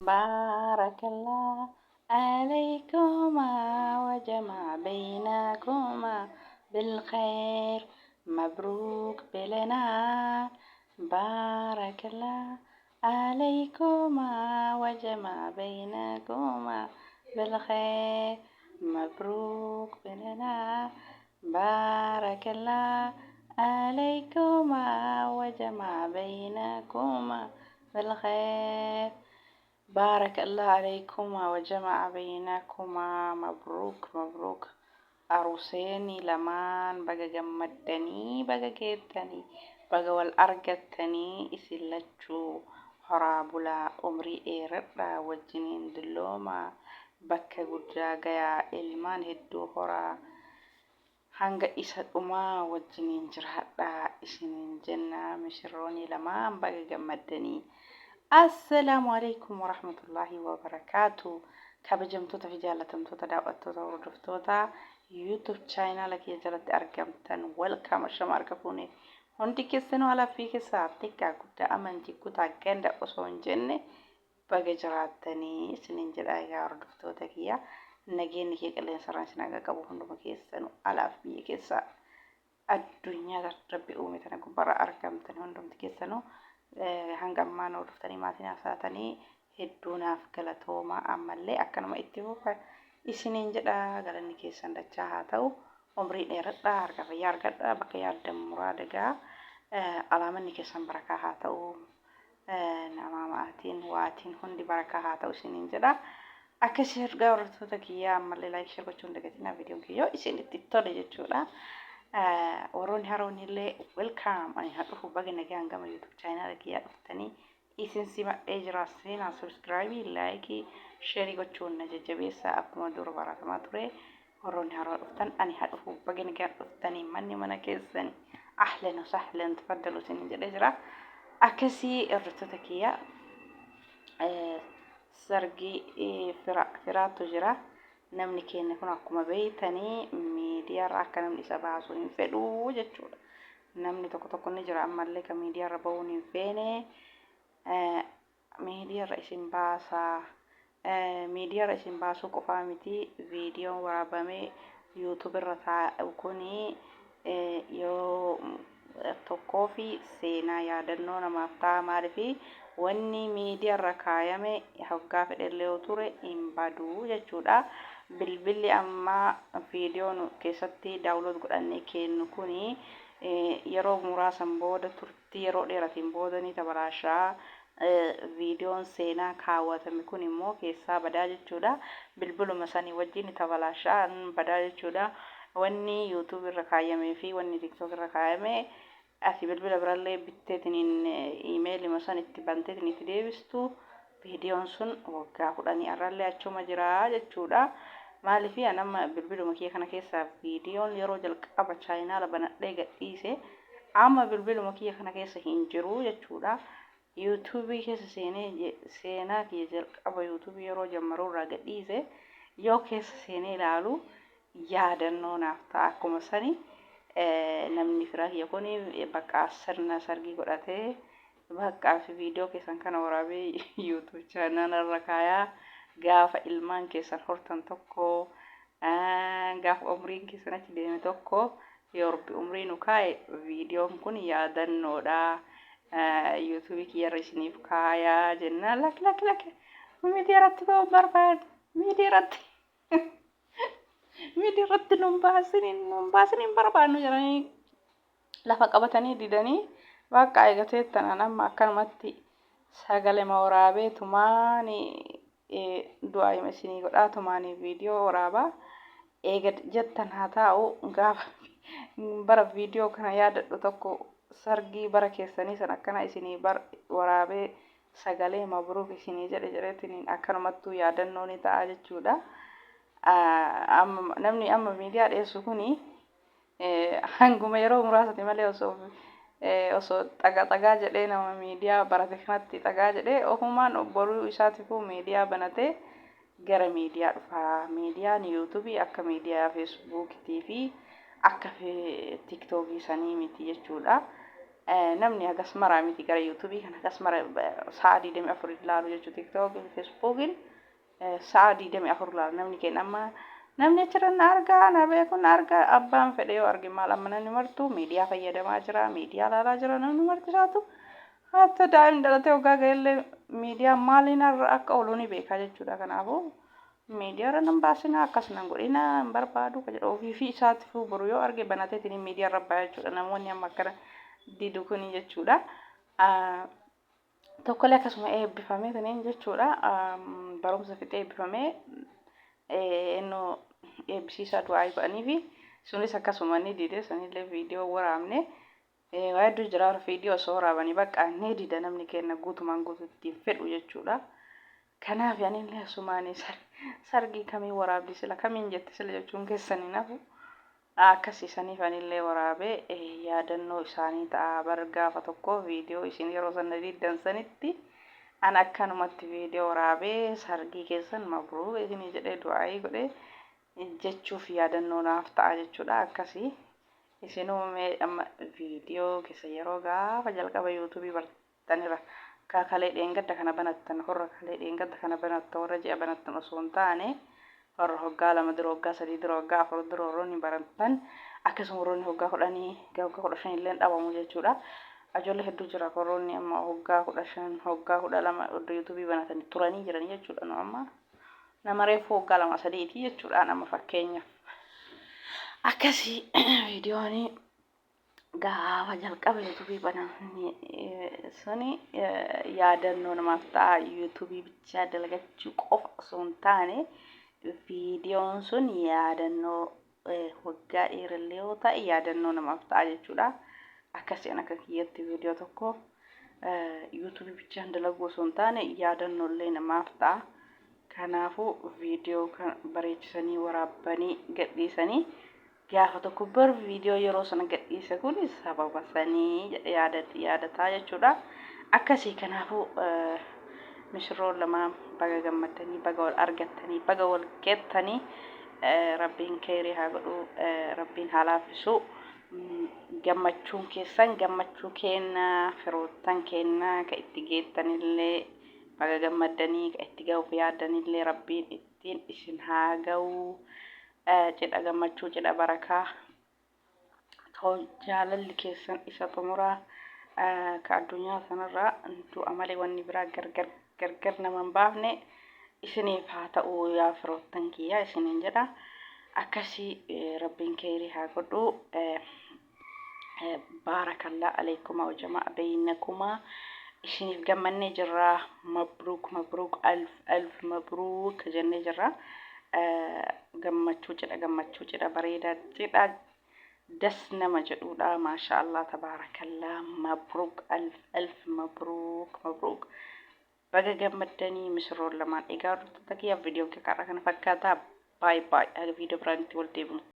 بارك الله عليكما وجمع بينكما بالخير مبروك بلنا بارك الله عليكما وجمع بينكما بالخير مبروك بلنا بارك الله عليكما وجمع بينكما بالخير بارك الله عليكما وجمع بينكما مبروك مبروك Aruuseeni lamaan baga gammaddanii baga geettanii baga wal argattanii isin lachuu horaa bulaa umrii dheeradhaa wajjiniin dulloomaa bakka guddaa gayaa ilmaan hedduu horaa hanga isa dhumaa wajjiniin jiraadhaa isiniin jenna misirroonii lamaan baga gammaddanii. Assalaamu alaikum warahmatullaahi wabarakaatu. Kabajamtoota fi jaallatamtoota daawwattoota hordoftoota YouTube chaayinaala kiyya jalatti argamtan welcome ashama harka fuune hundi keessanuu alaa fi keessaa xiqqaa guddaa amantii kutaa ganda osoo hin jenne baga jiraattanii isiniin jedha. Egaa hordoftoota kiyya, nageenyi kee qilleensarraan isin haga qabu hunduma keessanuu alaaf biyya keessaa addunyaa Rabbi uume tana gubbarra argamtan hundumti keessanuu hanga ammaa nu hordoftanii maatii naaf taatanii hedduu naaf galatooma. Ammallee akkanuma itti fufa isiniin jedha. Galanni keessan dachaa haa ta'u, umrii dheeradhaa, harka fayyaa argadhaa, bakka yaaddan muraada gaa, alaamanni keessan barakaa haa ta'u, namaa maatiin waatiin hundi barakaa haa ta'u isiniin jedha. Akkasii ergaa hordoftoota kiyyaa, ammallee like, share gochuun dagatinaa viidiyoon kiyyoo isinitti tole jechuudha. Warroonni haroon illee welcome, ani haa dhufu, baga nagaan gama YouTube chaayinaala kiyyaa dhuftanii isin simadhee jira. Seenaa subscribe, like, share gochuun na jajjabeessaa. Akkuma dura baratamaa ture, warroonni haroo dhuftan ani haa dhufu, baga nagaan dhuftanii, manni mana keessanii, ahlan wasahlan, tafaddalu isin jedhee jira. Akkasii hordoftoota kiyyaa, sargii firaatu jira. Namni keenya kun akkuma beeytanii miidiyaarra akka namni isa baasu hin fedhuu jechuudha. Namni tokko tokko ni jira ammallee kan miidiyaarra bahuun hin feene. Miidiyaarra isin baasaa. Miidiyaarra isin baasuu qofaa miti, viidiyoon waraabamee YouTube irra taa'u kuni yeroo tokkoo fi seenaa yaadannoo namaaf ta'a. Maaliifi wanni miidiyaarra kaayame hoggaa fedhellee yoo ture hin badu jechuudha. Bilbilli ammaa viidiyoon keessatti download godhannee kennu kuni yeroo muraasan booda, turtii yeroo dheeratiin booda ni tabalaashaa. Viidiyoon seenaa kaawwatame kun immoo keessaa badaa jechuudha. Bilbiluma sanii wajjin ni tabalaashaa, badaa jechuudha. Wanni YouTube irra kaayamee fi wanni TikTok irra kaayame ati bilbila birallee bitteetiniin iimeelima san itti banteetiin itti deebistu, viidiyoon sun waggaa 10 irrallee achuma jira jechuudha. Maaliif an amma bilbiluma kiyya kana keessaa viidiyoon yeroo jalqaba chaayinaala banadhee gadhiise amma bilbiluma kiyya kana keessa hin jiru jechuudha. YouTubeii keessa seenee seenaa kiyya jalqaba YouTubeii yeroo jammaruu irraa gadhiise yoo keessa seenee ilaalu yaadannoo naaf ta'a. Akkuma sani namni firaa kiyya kun bakka sirna sargii godhatee bakka fi viidiyoo keessan kana waraabee YouTube chaanaala irra kaayaa. Gaafa ilmaan keessan hortan tokko, gaafa umriin keessan achi deeme tokko, yoo Rabbi umrii nu kaa'e, viidiyoon kun yaadannoodha. YouTubeii kiyyarra isiniif kaayaa jennaan, "Lak lak lak, miidiyaa irratti ba'uu barbaadu, miidiyaa irratti nun baasin, hin barbaannu" jedhanii lafa qabatanii didanii bakka eegateettan amma akkanumatti sagalema waraabee tumaani du'aa isinii godhaa tumaanii viidiyoo waraabaa eega jettan haa taa'u. Gaafa bara viidiyoo kana yaadadhu tokko sargii bara keessanii san akkana isinii bar waraabee sagalee mabruuk isinii jedhe jedheetiin akkanumattuu yaadannoo ni ta'a jechuudha. Amma namni amma miidiyaa dhiyeessu kuni hanguma yeroo muraasati malee osoo xagaa xagaa jedhee nama miidiyaa barate kanatti xagaa jedhee ofumaan boruu isaatiifuu miidiyaa banatee gara miidiyaa dhufa. Miidiyaan YouTubeii akka miidiyaa Facebookiitii fi akka TikTokii sanii miti jechuudha. Namni hagas maraa miti gara yuutuubii kan hagas mara sa'a 24 ilaalu jechuudha. Tiktookii fi Feesbuukiin sa'a 24 ilaala namni keenya. Amma namni achirra na argaa, na beeku na argaa, abbaan fedhe yoo arge maal? Amma namni martuu miidiyaa fayyadamaa jira, miidiyaa ilaalaa jira. Namni marti isaatu hatta daa'imni dhalatee waggaa ga'ellee miidiyaa maaliin irra akka oolu ni beekaa jechuudha. Kanaafuu miidiyaa irra nan baasinaa, akkas nan godhina, hin barbaadu ka jedhu ofii fi isaatiifuu boru yoo arge banateetiin miidiyaa irra ba'a jechuudha. Namoonni amma akkana didu kuni jechuudha. Tokkollee akkasuma eebbifamee taniin jechuudha. Barumsa fixee eebbifamee innoo eebbisiisaa du'aa godhanii fi sunis akkasuma ni dide. Sanillee viidiyoo waraabne. Waa hedduu jira, viidiyoo osoo waraabanii bakka ni dida namni kenna guutumaan guututti fedhu jechuudha. Kanaaf anillee asumaan sargii kamiin waraabdi sila, kamiin jette sila jechuun keessan hin hafu. Akkasii saniif anillee waraabee yaadannoo isaanii ta'a. Bar gaafa tokko viidiyoo isin yeroo sana diddan sanitti an akkanumatti viidiyoo waraabee sargii keessan mabruuk isinii jedhee du'aayii godhee jechuuf yaadannoo naaf ta'a jechuudha. Akkasii isinuu mee amma viidiyoo keessa yeroo gaafa jalqaba yuutuubii bartanirra kaakalee dheengadda kana banattan, warra kalee dheengadda kana banattan, warra ji'a banattan osoo hin taane, warra hoggaa 2 dura, waggaa 3 dura, waggaa 4 dura warroonni barattan, akkasuma warroonni hoggaa 10, waggaa 15 illee dhabamu jechuudha. Ijoollee hedduu jira, warroonni amma hoggaa 15, hoggaa 12 iddoo yuutuubii banatanii turanii jiran jechuudha. Nu amma nama reefu hoggaa 2 sadiiti jechuudha nama fakkeenyaaf. Akkasii viidiyoon gaafa jalqaba yuutuubii banamni suni yaadannoo namaaf ta'a. Yuutuubii bichaa dalagachuu qofa osoo hin taane, viidiyoon sun yaadannoo waggaa dheerallee yoo ta'e yaadannoo namaaf ta'a jechuudha. Akkasiin akka kiyyatti viidiyoo tokko yuutuubii bichaan dalaguu osoo hin taane yaadannooillee namaaf ta'a. Kanaafuu viidiyoo kan bareechisanii waraabbanii gadhiisanii gaafa tokko bar viidiyoo yeroo sana gadhiise kun sababa sanii jedhe yaadataa jechuudha. Akkasii kanaafuu misirroon lamaan baga gammaddanii, baga wal argattanii, baga wal geettanii. Rabbiin keerii haa godhu, rabbiin haa laaffisu. Gammachuun keessan gammachuu keenna, firoottan keenna ka itti geettanillee baga gammaddanii, ka itti ga'uuf yaaddanillee rabbiin ittiin isin haa ga'u. Cidha gammachuu, cidha barakaa, jaalalli keessan isa xumuraa ka addunyaa sanarraa du'a malee wanni biraa gargar gargar nama hin baafne isiniif haa ta'u yaa firoottan kiyyaa isiniin jedha. Akkasii rabbiin keerii haa godhu. Baarakallaa aleekumaa wajamaa beeynakumaa, isiniif gammannee jirra. Mabruuk mabruuk, alf alf mabruuk jennee jirra. Gammachuu cidha, gammachuu cidha bareedaa, cidha das nama jedhuudha. Maasha Allah, tabaarakallaa, mabruuk, alf alf mabruuk mabruuk. Baga gammaddanii misirroon lamaan. Egaa hordoftoota kiyyaaf viidiyoon kee kana fakkaata. Baay baay, haga viidiyoo biraan itti wal deebinu.